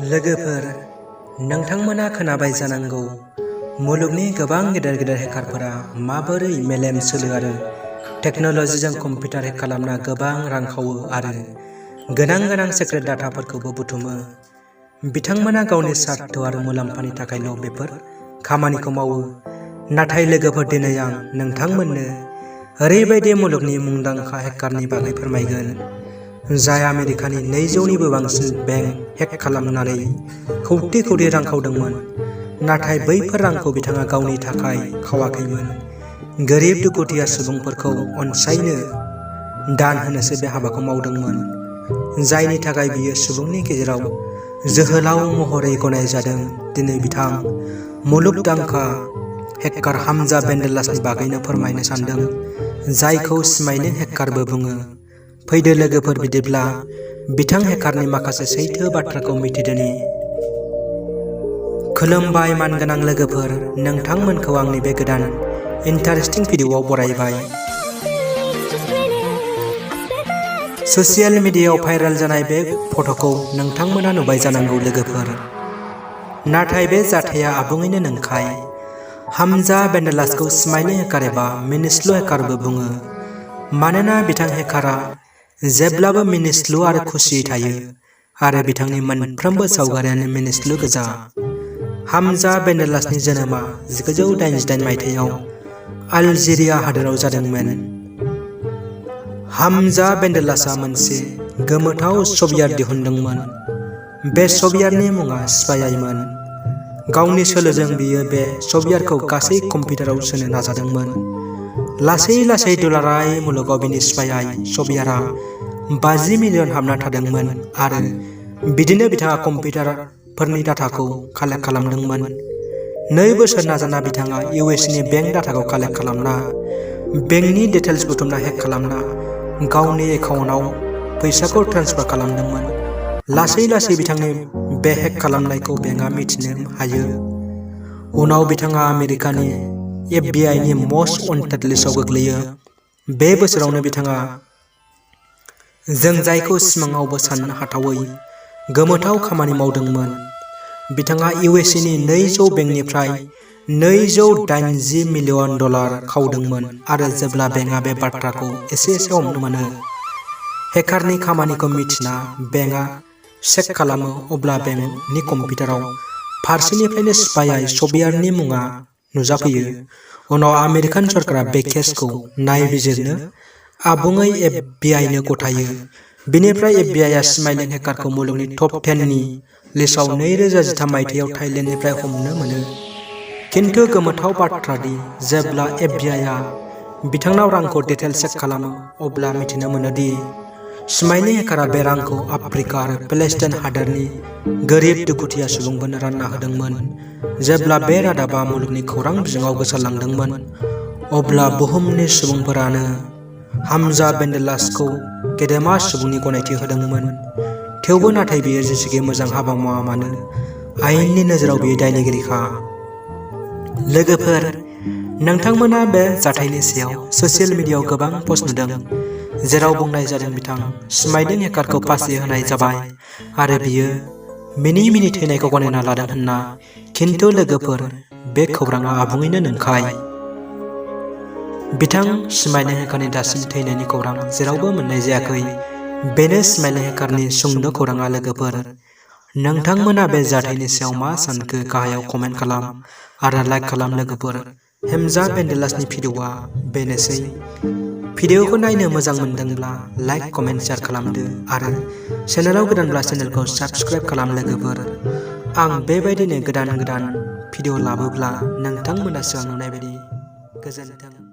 लोगोफोर, नोंथांमोना खोनाबाय जानांगौ मुलुगनि गोबां गेदेर हेकारफोरा माबोरै मेलेम सोलो आरो टेक्न'लजिजों कम्पिउटार हेक खालामना गोबां रां खावो आरो गोनां सेक्रेट डाटाफोरखौबो बुथुमो। बिथांमोना गावनि स्वार्थ आरो मुलाम्फानि थाखायल' बेफोर खामानिखौ मावो। नाथाय लोगोफोर, दिनै आं नोंथांमोननो ओरैबायदि मुलुगनि मुंदांखा हेकारनि बागै फोरमायगोन, जाय आमेरिकानि 200निबो बांसिन बेंक हेक खालामनानै कौटि रां खावदोंमोन। नाथाय बैफोर रांखौ बिथाङा गावनि थाखाय खावाखैमोन, गोरिब दुखुथिया सुबुंफोरखौ अनसायनो दान होनोसो बे हाबाखौ मावदोंमोन, जायनि थाखाय बियो सुबुंनि गेजेराव जोहोलाव महरै गनायजादों। दिनै बिथां मुलुगदांखा हेकार हामजा बेन्डेलाजनि बागैनो फोरमायनो सानदों, जायखौ स्माइलिं हेकारबो बुङो। फैदो लोगोफोर, बिदिब्ला बिथां हेकारनि माखासे सैथो बाथ्राखौ मिथिदोनि। खुलुमबाय मानगोनां लोगोफोर, नोंथांमोनखौ आंनि बे गोदान इन्टारेस्टिं भिडिअ'आव बरायबाय। ससियेल मिडियायाव भाइरेल जानाय बे फट'खौ नोंथांमोना नुबाय जानांगौ लोगोफोर। नाथाय बे जाथाया आबुङैनो नंखाय। हामजा बेन्डेलाजखौ स्माइलिं हेकार एबा मिनिस्लु हेकारबो बुङो, मानोना बिथां हेकारा जेब्लाबो मिनिस्लु आरो खुसियै थायो आरो बिथांनि मोनफ्रोमबो सावगारियानो मिनिस्लु गोजा। हामजा बेन्डेलाजनि जोनोमा 1988 मायथाइयाव आलजेरिया हादोराव जादोंमोन। हामजा बेन्डेलाजआ मोनसे गोमोथाव सफ्टवेयार दिहुनदोंमोन। बे सफ्टवेयारनि मुङा स्पाइमोन। गावनि सोलोजों बियो बे सफ्टवेयारखौ गासै कम्पिउटाराव सोनो नाजादोंमोन। लासै दुलाराय मुलुगाव बिनि स्पाइ सफ्टवेयारआ 50 मिलियन हाबना थादोंमोन आरो बिदिनो बिथाङा कम्पिउटारफोरनि डाटाखौ कालेक्ट खालामदोंमोन। 2 बोसोर नाजाना बिथाङा इउएसनि बेंक डाटाखौ कालेक्ट खालामना, बेंकनि डिटेल्स बुथुमना हेक खालामना गावनि एकाउन्टआव फैसाखौ ट्रेन्सफार खालामदोंमोन। लासै बिथांनि बे हेक खालामनायखौ बेंकआ मिथिनो हायो। उनाव बिथाङा आमेरिकानि एफबिआइनि मस्ट वान्टेड लिस्टआव गोग्लैयो। बे बोसोरावनो बिथाङा जों जायखौ सिमाङावबो साननो हाथावै गोमोथाव खामानि मावदोंमोन। बिथाङा इउएसनि 200 बेंकनिफ्राय $280 मिलियन खावदोंमोन आरो जेब्ला बेंकआ बे बाथ्राखौ एसे हमनो मोनो, हेकारनि खामानिखौ मिथिना बेंकआ चेक खालामो, अब्ला बेंकनि कम्पिउटाराव फारसेनिफ्रायनो स्पाइ सफ्टवेयारनि मुङा नुजाफैयो। उनाव आमेरिकान सरकारा बे केसखौ नायबिजिरनो आबुङै एफबिआइनो गथायो। बेनिफ्राय एफबिआइआ स्माइलिं हेकारखौ मुलुगनि टप 10 नि लिस्टआव 2013 मायथाइयाव थाइलेन्डनिफ्राय हमनो मोनो। खिन्थु गोमोथाव बाथ्रा दि जेब्ला एफबिआइआ बिथांनाव रांखौ डिटेल चेक खालामो, अब्ला मिथिनो मोनो दि स्माइलिं हेकारा बे रांखौ आफ्रिका आरो पेलेस्टाइन हादोरनि गोरिब दुखुथिया सुबुंफोरनो रानना होदोंमोन। जेब्ला बे रादाबा मुलुगनि खौरां बिजोङाव गोसारलांदोंमोन, अब्ला बुहुमनि सुबुंफोरानो हामजा बेन्डेलाजखौ गेदेमा सुबुंनि गनायथि होदोंमोन। थेवबो नाथाय बियो जेसेखि मोजां हाबा मावा मानो, आयेननि नोजोराव बियो दायनिगिरिखा। लोगोफोर, नोंथांमोना बे जाथायनि सायाव ससियेल मिडियायाव गोबां पस्ट नुदों, जेराव बुंनाय जादों बिथां स्माइलिं हेकारखौ फासि होनाय जाबाय आरो बियो मिनि थैनायखौ गनायना लादों होनना। खिन्थु लोगोफोर, बे खौराङा आबुङैनो नंखाय। बिथां स्माइलिं हेकारनि दासिम थैनायनि खौरां जेरावबो मोननाय जायाखै। बेनो स्माइलिं हेकारनि सुंद' खौराङा। लोगोफोर, नोंथांमोना बे जाथायनि सायाव मा सानखो गाहायाव कमेन्ट खालाम आरो लाइक खालाम। लोगोफोर, हामजा बेन्डेलाजनि भिडिअ'आ बेनोसै। भिडिअ'खौ नायनो मोजां मोनदोंब्ला लाइक, कमेन्ट, शेयार खालामदो आरो चेनेलाव गोदानब्ला चेनेलखौ साबस्क्राइब खालाम। लोगोफोर, आं बेबायदिनो गोदान भिडिअ' लाबोब्ला नोंथांमोना सिगां नुनाय बायदि। गोजोन्थों।